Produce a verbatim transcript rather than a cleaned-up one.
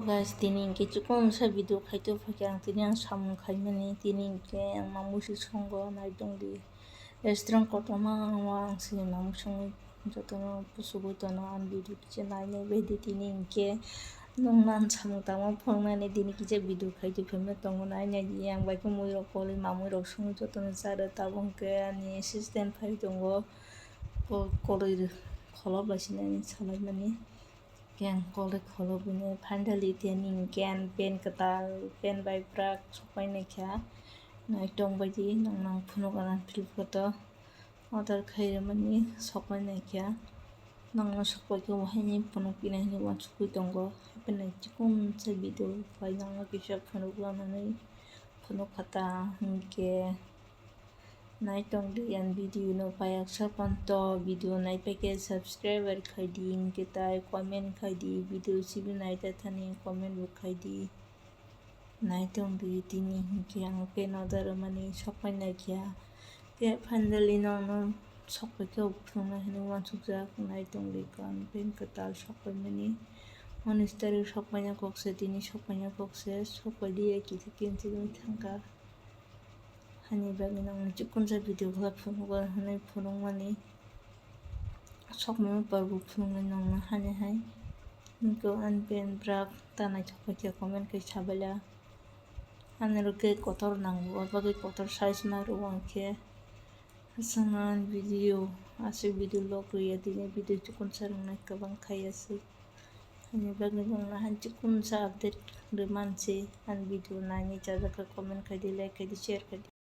Guys, tini hwnkhe chikon sa video khaito phaikha ang, tini ang samung khaimani, tini hwnkhe ang mamui se songo, naitongdi. Restaurant kotorma ang, ang se mamui songwi jotono pusugwi tono ang video kisa nainai baidi. Tini hwnkhe nokno ang samung tangma phunuknani tini kisa video khaito phaima tongo, nainai di. Ang bai khe muirok kolwi mamui rok songwi jotono charo, tabuk hwnkhe ani assistant phai tongo, kolwi kholop bai sinani salaimani. Khe ang kolwi kholobwini finally tini hwnkhe ang pant kwtal, pant bai bwrak sokpai naikha. Naitong baidi nokno ang phunuk anw Flipkart o order khairwmani sokpai naikha. Nokno sokpaikhe bo haini phunukpinai hinwi uansukwi tongo. Hapheno chikon sa video bai nokno kisa phunukna hinwi phunukha ta hwnkhe. Naitongdi ang video no paiyaksa panto, video naipaikhe subscribe khaidi, hwnkhe tai comment khaidi, video sibi naita thani comment bo khaidi. Naitongdi tini hwnkhe ang pant order rwmani sokpai naikha. Khe finally nokno sokpaikhe bo phunukna hinwi uansukjak. Naitongdi ang pant kwtal sokpaimani, unis tarik sokpaina kokse, tini sokpaina kokse, sokpaidi ai kisa kinsi thangkha. Hani bagwi nokno chikon sa video khlai phunukgo hinwi phunukmani. Sokmani porbo phunuknai nokno hani hai. Nokno ani pant bwrak ta naithok paikha comment khai sabaila. Ani rwgwi kotor nango, o bagwi kotor size ma rwo ang khe. Aswk ang video, aswk video log rwya tini video chikon sa rwngnai kwbang khai aswk. Ani bagwi nokno han chikon sa update rwmansi ani video nainai chajakha comment khaidi, like khaidi, share khaidi.